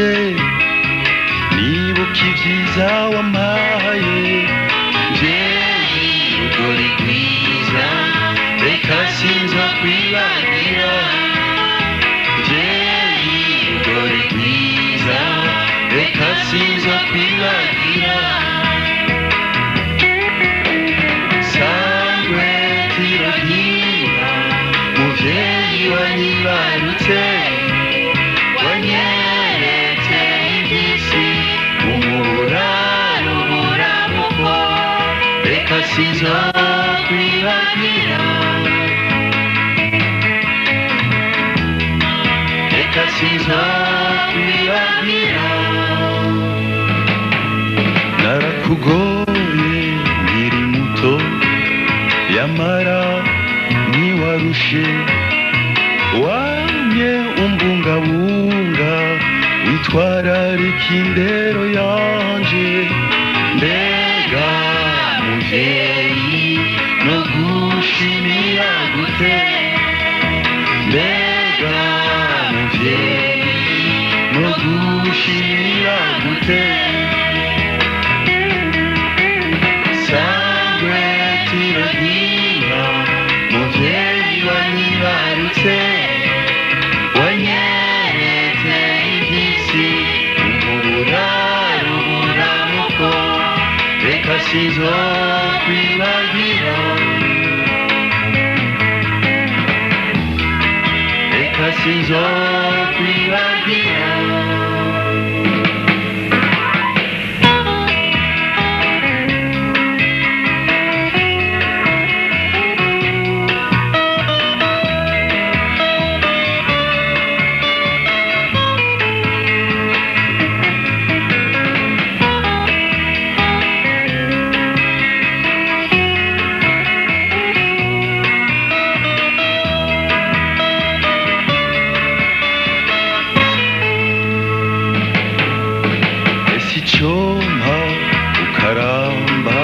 Nibutse nibuka ibyiza wampaye, mvyeyi, rugori rwiza, reka sinzokwibagira. Mvyeyi, rugori rwiza, reka sinzokwibagira. Sangwe tiro ry'inka, muvyeyi wanyibarutse, wanyeretse ivy'isi, umuraro uburamuko, reka sinzokwibagira, reka sinzokwibagira. Narakugoye nkiri muto, yamara ntiwarushe, wamye umbungabunga, witwararika indero yanje. Mbega muvyeyi, no gushimira gute? Mbega muvyeyi, no gushimira gute? Sangwe tiro ry'inka, muvyeyi wanyibarutse, wanyeretse ivy'isi, umuraro uburamuko, reka sinzokwibagira, reka sinzokwibagira. Ese icompa ukaramba,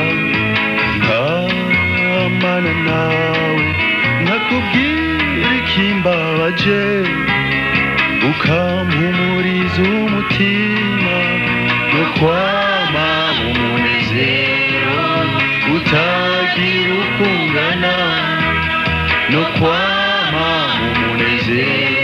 nkamana nawe, nkakubwira ikimbabaje, ukampumuriza umutima, no kwama mu munezero utagira uko ungana, no kwama mu munezero.